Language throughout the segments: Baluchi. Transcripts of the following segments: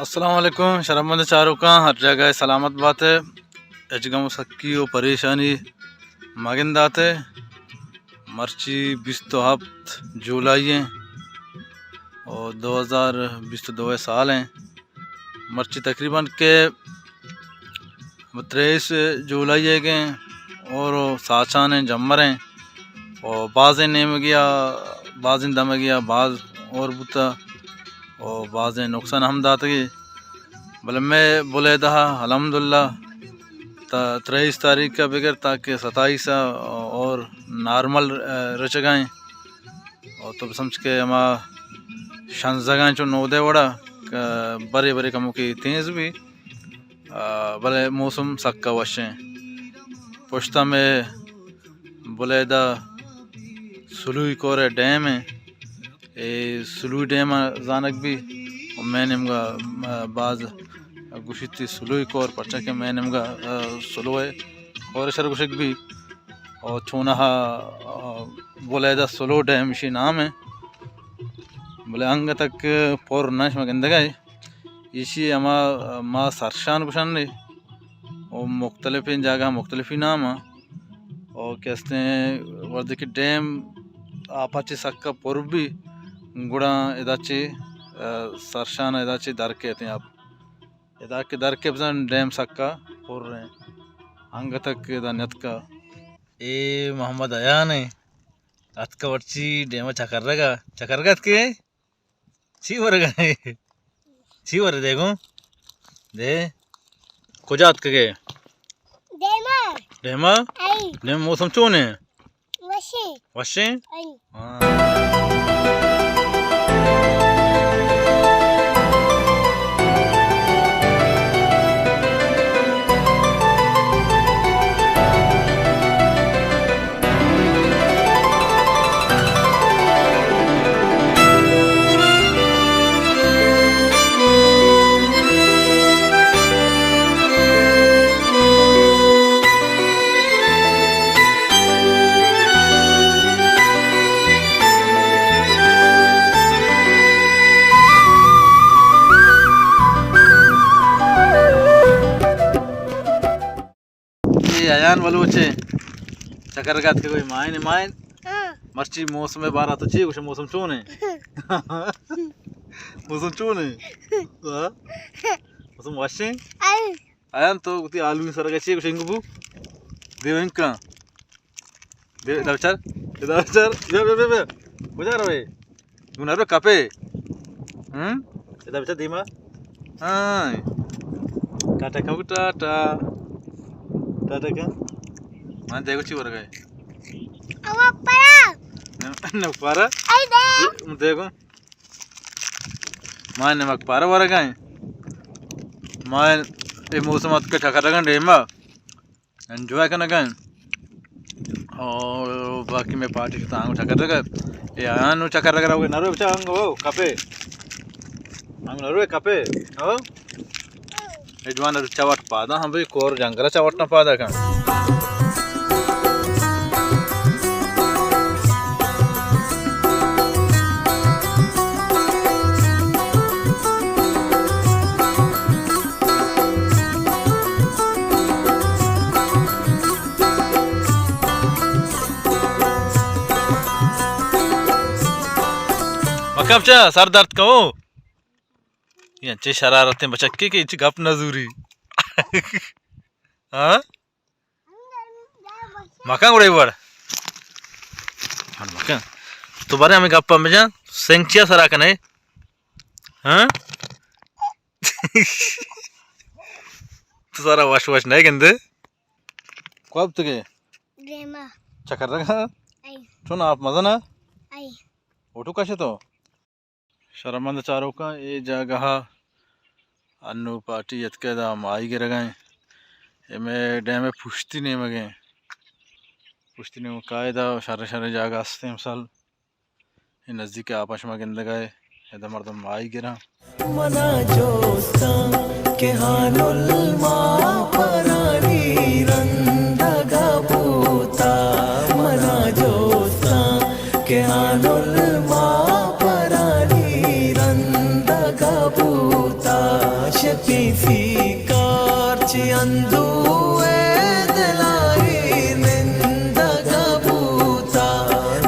السلام علیکم، شرفمند چاروکاں، ہر جاگہ سلامت بات ئے، ہچ گم و سکی و پریشانی مگندات ئے۔ مرچی بیست و ہپت جولائی ایں و دو ہزار بیست و دو سال ایں۔ مرچی تقریباً کہ تریس جولائی ئیگ ایں اور ساچان ایں، جمر ایں و بازیں نیمگیا، بازیں دمگیا باز اور بوتا و بازیں نقصان ہم داتگی۔ بلے مئے بلیدہ الحمدللہ تا تریس تاریخ کا بگر تاکہ ستائیس اور نارمل رچگا ایں۔ اور تو بسمجھ کہ ہما شنزگاں چو نودے وڑا کہ برے برے کموکی تیز بی، آ، بلے موسم سکا وشیں۔ پشتا مئے بلیدہ سلوئی کور ڈیم ایں۔ اے سلوئی ڈیم ءَ زانگ بی و مئے نیمگا، آ، باز گوشیت سلوئی کور، پرچا کہ مئے نیمگا، آ، سلوئے کور شر گوشگ بی۔ و چونہا، آ، بلیدہ سلو ڈیم اشی نام ایں، بلے انگتک پر نہ، شما گندگا ئے۔ ایشی ہما ما سرشان گوشن نے، و مختلفیں جاگہ مختلفی نام آں۔ و کہ استیں وردے کہ ڈیم آپا چہ سکا پر بی، گڑا ادا چہ، آ، سرشان ادا چہ در کیتیں آپ۔ ادا کہ در کے بزن ڈیم سکا پر ایں۔ انگتک ادا نیتکا۔ اے محمد ایان ایں۔ اتکا ورچی ڈیما چکرگا۔ چکرگا اتکے؟ چی ورگا ئے؟ چی ورے دے گوں؟ دے۔ کجا اتکگے؟ ڈیما۔ ڈیما؟ آئی۔ ڈیم موسم چون ایں؟ وشیں۔ وشیں؟ آئی۔ ہاں۔ اے ایان بلوچ ایں۔ چکرگا اتکے گوئی مائن، مائن۔ ہاں۔ مرچی موسم بارا تو چی گوشے، موسم چون ایں؟ موسم چون ایں؟ ہاں؟ موسم وشیں؟ آئی۔ ایان تو گوتی آلوی سرگا چی گوشے، انگو بو؟ دیو انکا۔ دے، ادا بچار، ادا بچار، بیا، بیا، بیا، بیا۔ کجا روئے؟ تو نہ رو کپے۔ ہم؟ ادا بچار دیما۔ ہاں۔ ٹاٹا کن، ٹاٹا۔ ٹاٹا کن۔ من دیگو چی ورگا ئے؟ اوا پرا۔ نہ، نہ پرا۔ اے دے۔ دیگو۔ ما نمک پارا ورگا ایں۔ ما اے موسم اتکا چکرگا ڈیما۔ انجوائے کنگا ایں۔ او باقی مئے پارٹی شتا انگو چکرگا۔ اے آنو چکرگا روگے، نہ رو بچا انگو کپے۔ انگو نہ رو کپے۔ او۔ اے جوان چوٹ پادا ہم بی کور جنگل چوٹ نہ پادا کن۔ مکم چا سر درد کہو۔ اے انچیں شرارتیں بچکے کہ انچیں گپ نہ زوری۔ ہاں؟ مکن گڑا اے وڑ۔ ہاں، مکن۔ تو بارے ہمیں گپا بجن، سنگ چیا سرا کنے؟ ہاں؟ تو سارا وش وش نہیں گندے؟ کب تکے؟ ڈیما۔ چکر رگا؟ آئی۔ چون آپ مزن؟ آئی۔ فوٹو کشے تو؟ شرمند چاروکاں، اے جاگہ ءَ انو پارٹی اتکہ، ادا ماہی گرگ ءَ ایں۔ اے مئے ڈیم ءِ پشتی نیمگ ءَ ایں۔ پشتی نیمگ ءَ کائے، ادا شریں شریں جاگہ است ایں، مثال اے نزدیک ءَ آپ ءَ شما گندگ ءَ ئے، ادا مردم ماہی گراں۔ منا جوستاں کہ ہانل ما پرانی رندگ ءَ بوتا، منا جوستاں کہ ہانل ما پرانی رندگ ءَ بوتا۔ چہ اندوہ ءِ دلائی نندگ بوتا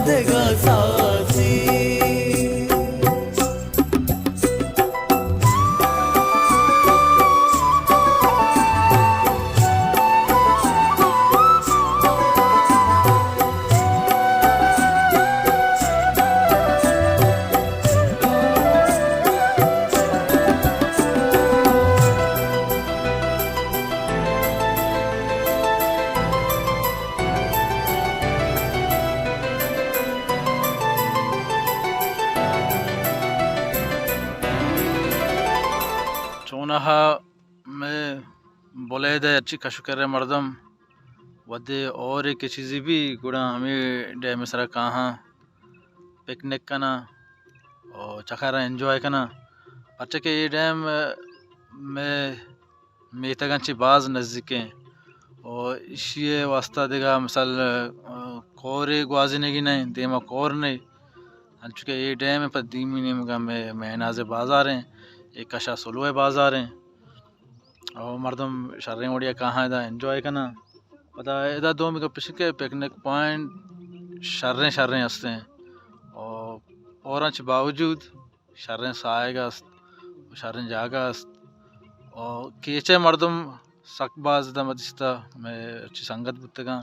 دگہ سازی۔ چوناہا مئے بلیدہ ءِ ہرچی کش ءُ کر ءِ مردم وھدے ہورے کہ چیزے بی، گڑا ہمے ڈیم ءِ سرا کاہاں، پکنک کناں ءُ چکراں، انجوائے کناں، پرچا کہ اے ڈیم مئے میتگاں چہ باز نزیک ایں ءُ ایشی ءِ واستہ دگہ مثال، ءَ، کورے گوازینگی نہ ایں، دیما کور نہ ایں، انچو کہ اے ڈیم ءِ پہ دیمی نیمگا مئے مہناز ءِ بازار ایں، اے کشا سلو ءِ بازار ایں ءُ مردم شریں وڑیا کاہاں ادا انجوائے کناں۔ پدا ادا دومی گپ اش کہ پکنک پوائنٹ شریں شریں ہستیں ءُ ہوراں چہ باوجود شریں ساہگ است ءُ شریں جاگہ است ءُ کیچ ءِ مردم سک باز ادا ما دیستہ، مئے ہرچی سنگت بوتگاں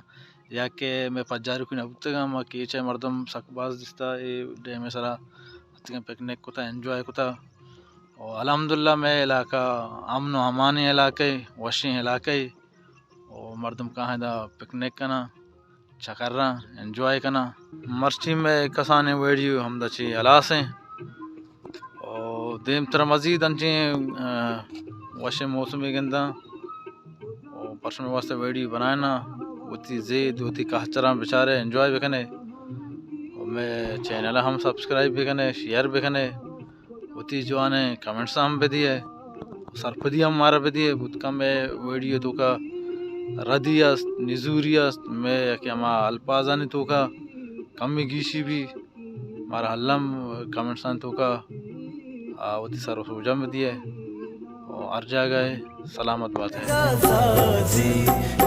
یا کہ مئے پجاروکی نہ بوتگاں، ما کیچ ءِ مردم سک باز دیستہ اے ڈیم ءِ سرا اتکگاں، پکنک کتہ، انجوائے کتہ ءُ الحمدللہ مئے علاقہ امن ءُ امانیں علاقہ اے، وشیں علاقہ اے ءُ مردم کاہاں ادا پکنک کناں، چکراں، انجوائے کناں۔ مرچی مئے کسانیں ویڈیو ہمدا چہ ہلاس ایں ءُ دیمترا مزید انچیں، ءَ، وشیں موسمے گنداں ءُ پرشمے واسطہ ویڈیو بنائیناں۔ وتی زید، وتی کہچراں بچارے، انجوائے بکنے ءُ مئے چینل ءَ ہم سبسکرائب بکنے، شیئر بکنے۔ وتی جوانیں کمنٹس ہم بدیئے، سرپدی ہم مارا بدیئے۔ بوت کن مئے ویڈیو توکا ردی است، نزوری است، مئے یکے ہما الفاظانی توکا کمی گیشی بی، مارا الم کمنٹسانی توکا، آ، وتی سر و سوجاں بدیئے۔ و ہر جاگہ سلامت بات ئے۔ سازی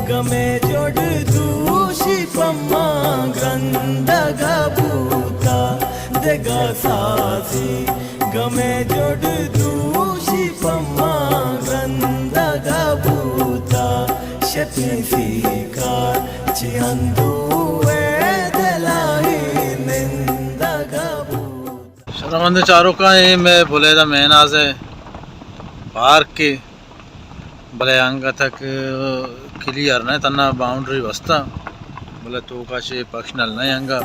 گمے جوڑ دوشی پما گرندگا بوتا، دگہ سازی گمے جوڑ دوشی پما گرندگا بوتا، شپی سیکار چی اندوہ دلائی نندگا بوتا۔ شرمند چاروکاں، اے مئے بلیدہ مہناز ءِ پارک ءِ، بلے انگت تک کلیئر نہ، تنا باؤنڈری بستہ، بلے توکا چہ پکشنل نہ انگا۔